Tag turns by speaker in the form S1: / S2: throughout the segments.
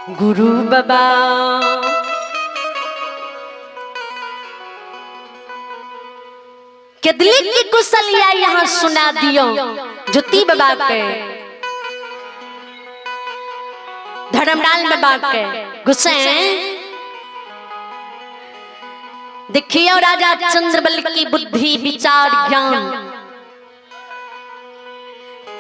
S1: गुरु बाबा केदली की कुशलिया यहाँ सुना दियो ज्योति बाबा के धर्मलाल बाबा के गुस्से देखियो राजा चंद्रबल की बुद्धि विचार ज्ञान।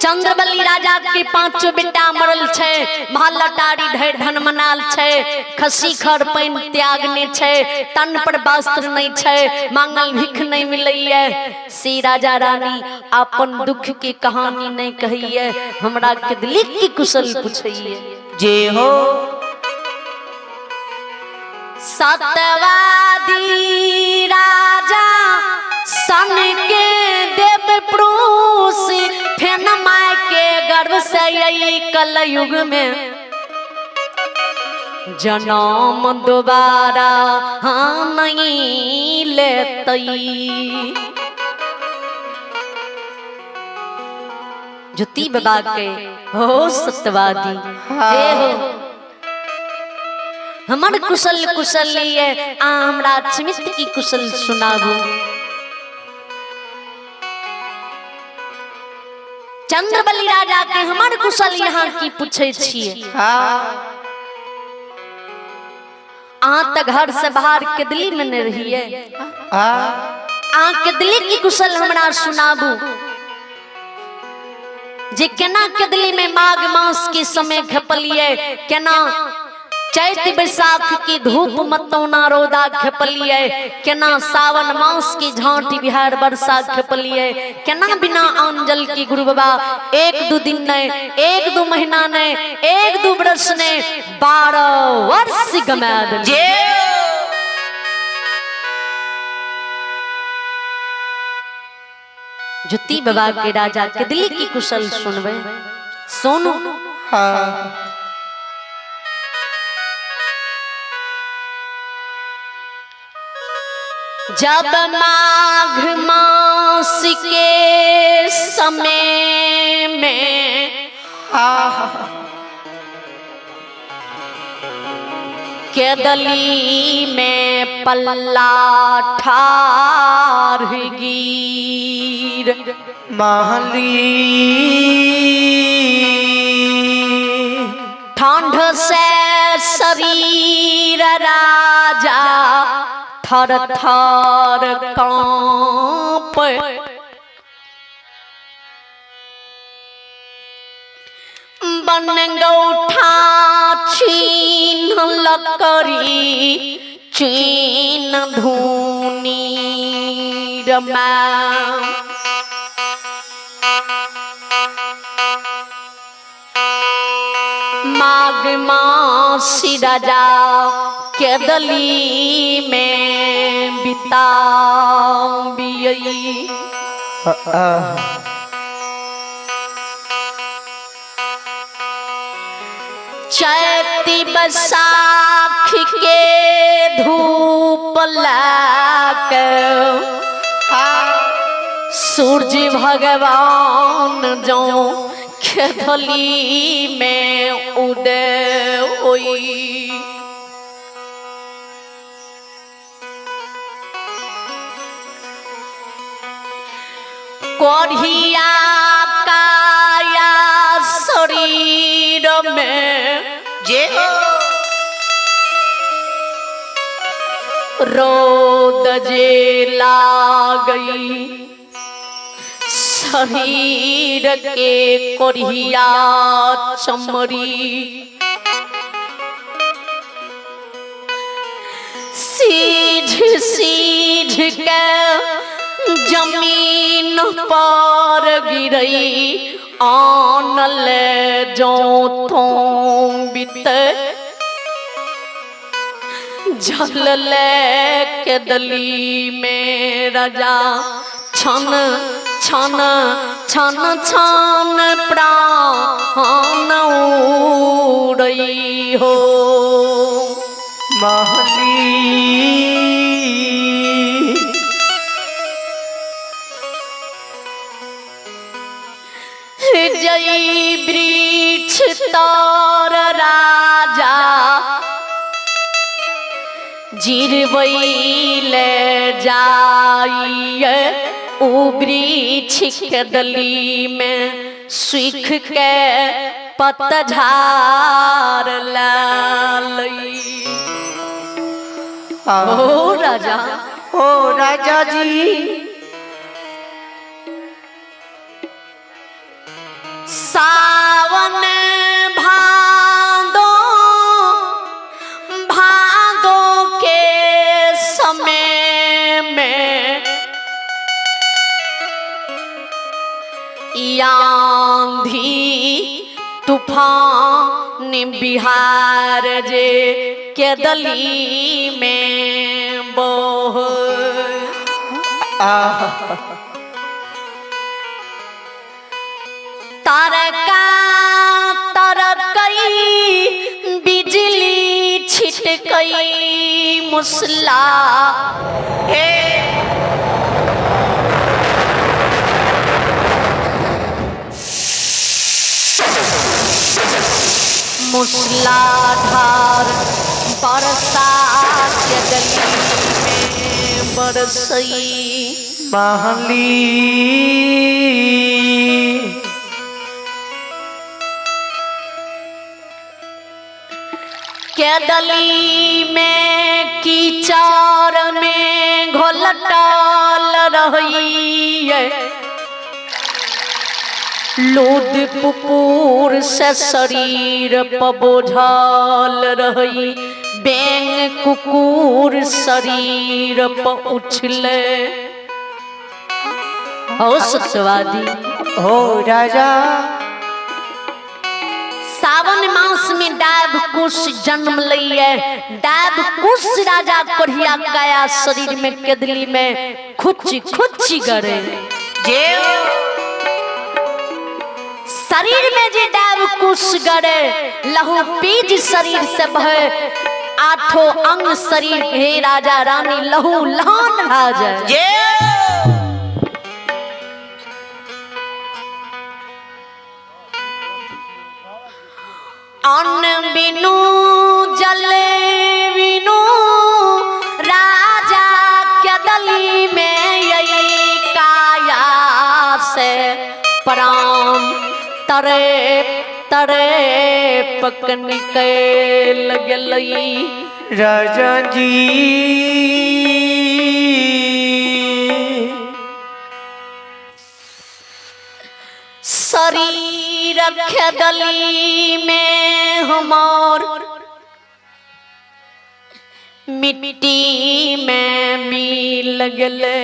S1: चंद्रबली राजा के पांचों बेटा मरल छै, महल अटारी ढेर धन मनाल छै, खसी खर पानि त्यागने छै, तन पर वस्त्र नहीं छै, मांगल भीख नहीं मिलैये। सी राजा रानी अपन दुख की कहानी नहीं कहिए, हमरा के दिल की कुशल पूछैये।
S2: जे हो।
S1: सतवादी राजा सन के देव पुरुष फेन माय के गर्भ से यही कलयुग में जन्म दोबारा हाँ नहीं लेतई। ज्योति बाबा के हो सत्यवादी हे हो हमर कुशल कुशल लिए आ हमरा छिमित की कुशल सुनाबू। चंद्रबली राजा के हमर कुशल यहाँ की पूछे छिए। आ त घर से बाहर के दिल्ली में नहीं रहिए, आ के दिल्ली की कुशल हमरा सुनाबू जे केना के दिल्ली में माघ मास के समय खेपलिए, केना चैत बैसाख की धूप मतौना रौदा खेपलिए, केना सावन मास की झांटी बिहार वर्षा खेपलिए, केना बिना आन जल की गुरु बाबा एक दो दिन नहीं, एक दो महीना नहीं, एक दो वर्ष नहीं, 12 वर्ष गमा दिलिए। ज्योति बाबा के राजा के दिल्ली की कुशल सुनबे सोनू। जब माघ मास के समय में केदली में पल्ला ठार गिर
S2: महली
S1: ठंड से शरीर राजा थर थर कांप बन गौठा छीन लकड़ी चीन धूनी रमा माघ मासी राजा केदली में बिताबियई। चैती बैसाख के धूप लाग सूरज भगवान जो खेदली में उदय होई। कोढ़िया काया शरीर में
S2: जे
S1: रौद जे लागई शरीर के कोढ़िया चमड़ी सीझ सीझ के जमीन पर गिरई आनल जो तो बीत जल ले के दली में राजा छन छन छन छन प्राण उड़ई हो।
S2: महली
S1: जई वृक्ष तर राजा जिरबैले जाइए उ वृक्ष के दली में सुख के पतझार लालई। ओ राजा,
S2: ओ राजा जी।
S1: सावन भादो भादो के समय में आंधी तूफान बिहार जे के दली में बोह। तरका तरकई बिजली छिटकई मुसला हे। मूसलाधार बरसात के गली में बरसई।
S2: महली
S1: के दली में कीचड़ में घोलटल रही, लूद पुपुर से शरीर पबोझल रही, बेंग कुकुर शरीर प उछले। हो सत्यवादी,
S2: हो राजा।
S1: सावन मास में डाब कुश जन्म लइए। डाब कुश राजा कोढ़िया काया शरीर में केदली में खुच्ची खुच्ची करे। शरीर में जे डाब कुश गड़े, लहू पीज शरीर से बहे, आठों अंग शरीर हे राजा रानी लहू लहान भा जाए। अन्न बिनु जल बिनु राजा के दली में यही काया से प्राण तरे तरे पक निकल गेलई।
S2: राजा जी।
S1: शरीर खेदली में हमार मिट्टी में मिल गेले,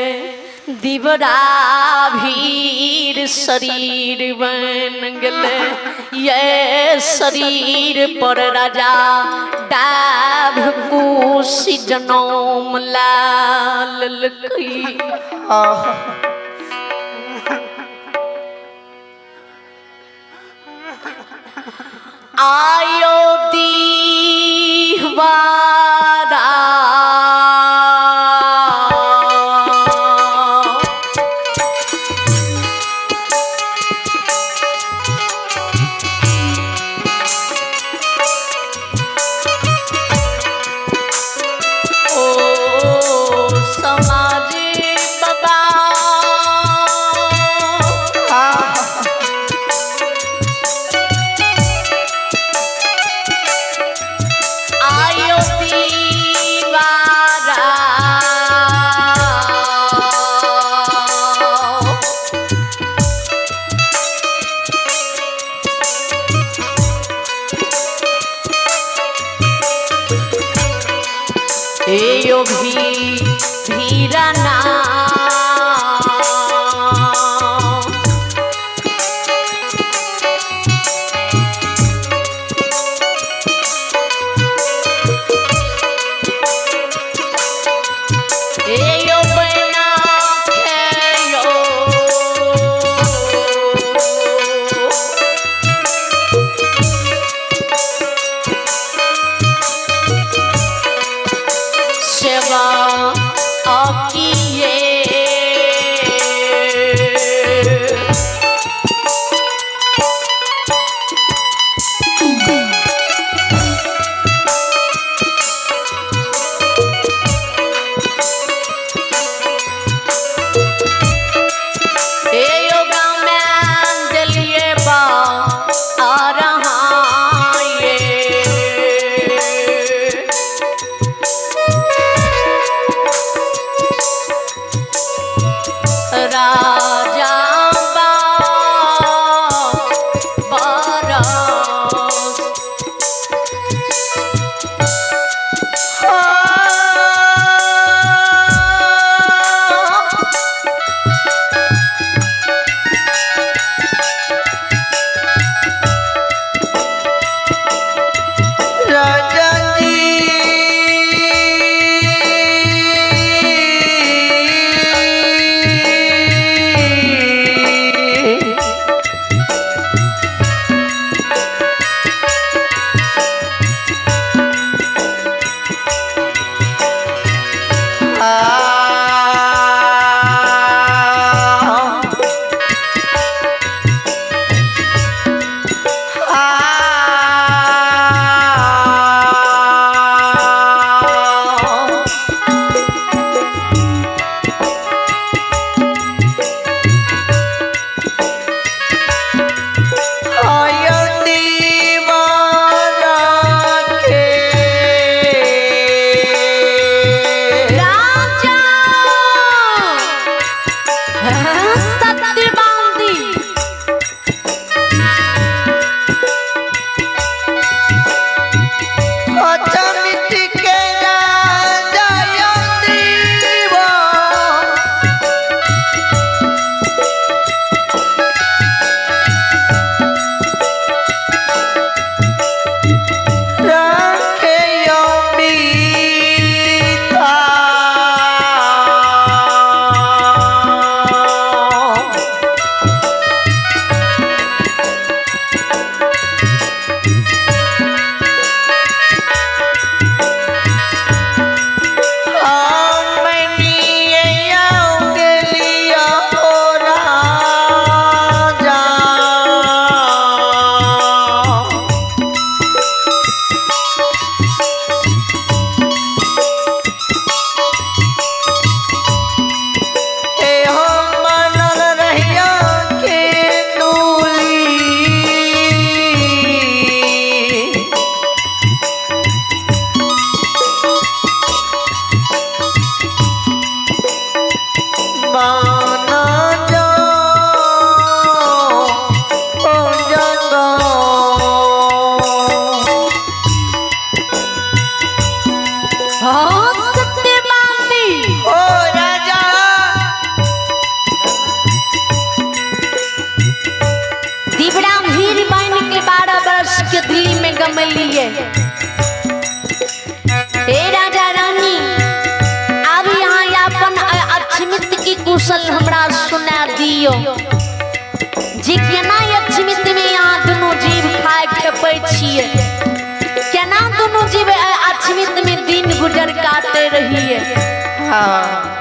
S1: दिवरा भीर शरीर बन गेले। ये शरीर पर राजा डाभ कुश जनम लाल लकई। आयो दीवारा ओ समाज बाबा, आयो दीवारा एयो भी धीरा ना। एयो बना खेयो सेवा अकिए।
S2: राजा जी। आ
S1: राजा सत्यवादी।
S2: के राजा देवा। राखे अमिता। राजा। एहो मनल रहिया के डोली। बाना जा ओ जंगा।
S1: हाँ सत्यवादी।
S2: ओ राजा।
S1: दिवड़ा भीर बन के 12 वर्ष के दिल्ली में गमलिए। हे राजा रानी, अब यहाँ अपन अक्षमित की कुशल हमरा सुना दियो जे केना अक्षमित में यहाँ दुनू जीव खाए खेपै छियै, केना दुनू जीव अक्षमित में दिन गुजर काटे रहिए।
S2: हाँ।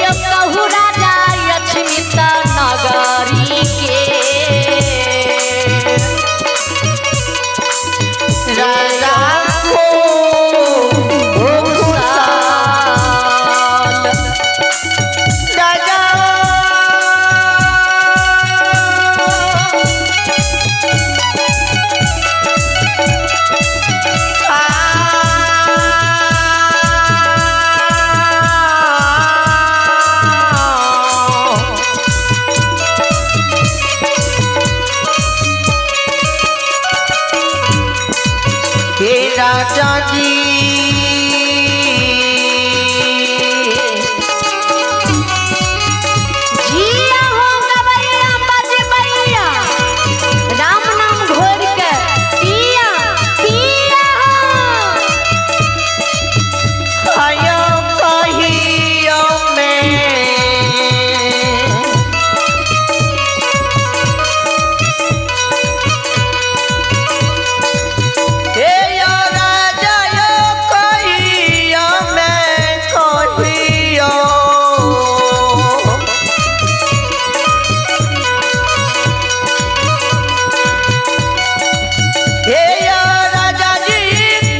S1: यो कहू राजा लक्ष्मी नगरी के।
S2: राजा को
S1: कुशाल।
S2: राजा हे राजा जी,
S1: जिया हो गवैया बजबैया, राम नाम घोर के पिया पिया हो।
S2: आयो कहियो में हे यो राजा यो कहियो में कहियो। हे यो राजा जी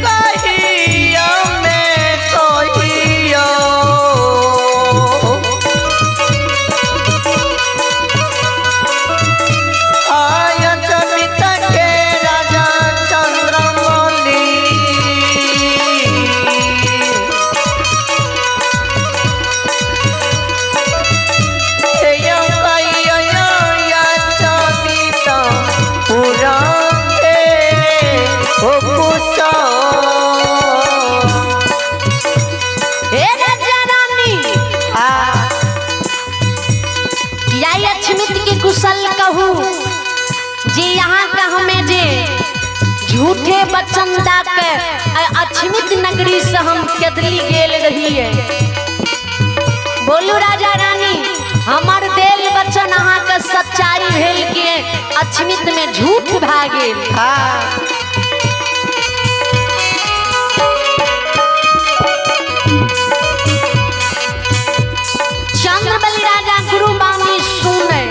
S2: कहियो में कहियो। आय चमित के राजा चंद्रमौली। हे यो कहियो या चमित पुरा के हो कुशल।
S1: हे राजा रानी, या लक्ष्मी के कुशल कहू जे यहाँ का हमें जे झूठे वचन दा के अछमित नगरी से हम केदली गेल रही है। बोलू राजा रानी, हमर देल वचन अहाँ के सच्चाई भेल के अछमित में झूठ भए गेल। चंद्रबली राजा गुरु बानी सुने,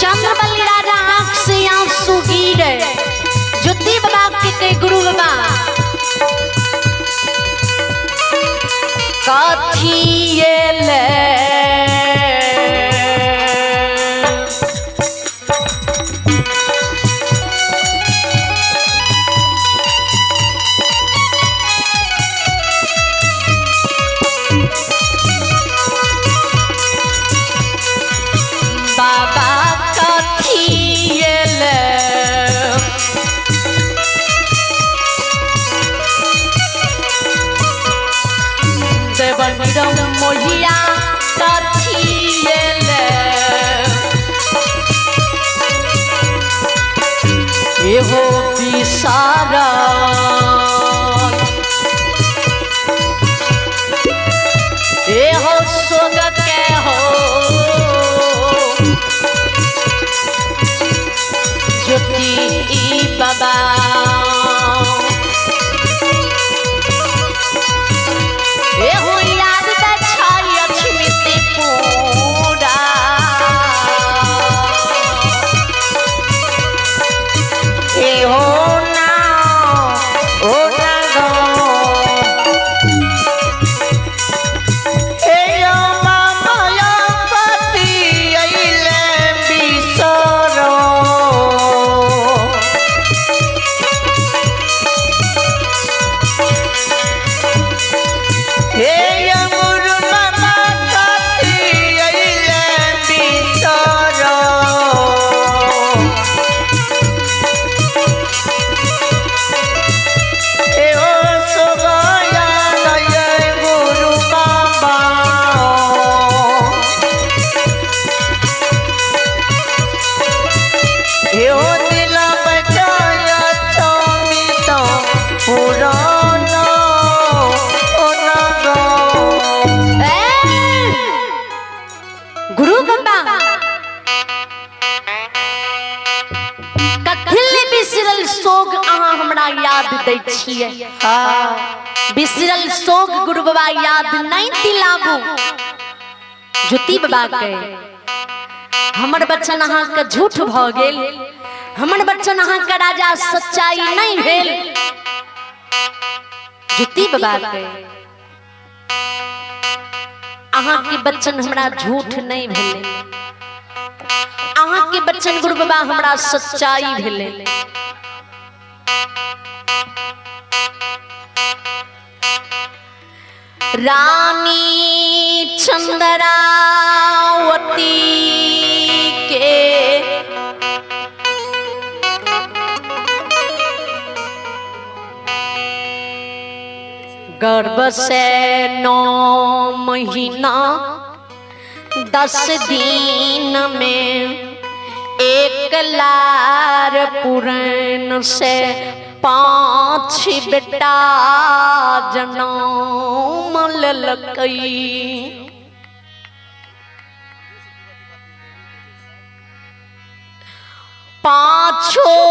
S1: चंद्रबली राजा आंख से आंसू गिरे। ज्योति बाबा के कहे गुरु बाबा कथी ले बाबा कथी ले देवनिरम मोहिया कथी ले एहो बिसारा एहो सोग के हो ज्योति बाबा। एहो याद छै अछमित पूरा।
S2: हे हो ना ओ ना गो। हे यो मामा यो पति अइले बिसरो। हे यो गुरु बाबा कति अइले बिसरो। हे ओ सुगया नय गुरु बाबा। हे ओ दिल बचाया चौमित पुराना ओ ना गो।
S1: ए, गुरु बाबा कथिल बिसरल सोग अहाँ हमरा याद दै छियै।
S2: हाँ।
S1: बिसरल शोक गुरु बाबा याद नहीं दिलाबू। ज्योति बाबा के हमर बच्चन अहाँ के झूठ भ गेल, हमर बच्चन अहाँ के राजा सच्चाई नहीं भेल। ज्योति बाबा के अहाँ के बच्चन हमरा झूठ नहीं भेले, अहाँ के बच्चन गुरु बाबा हमरा सच्चाई भेले। रानी चंद्रावती के गर्भ से 9 महीना 10 दिन में एक लार पुरन से 5 बेटा जनम ललकई। पाँचों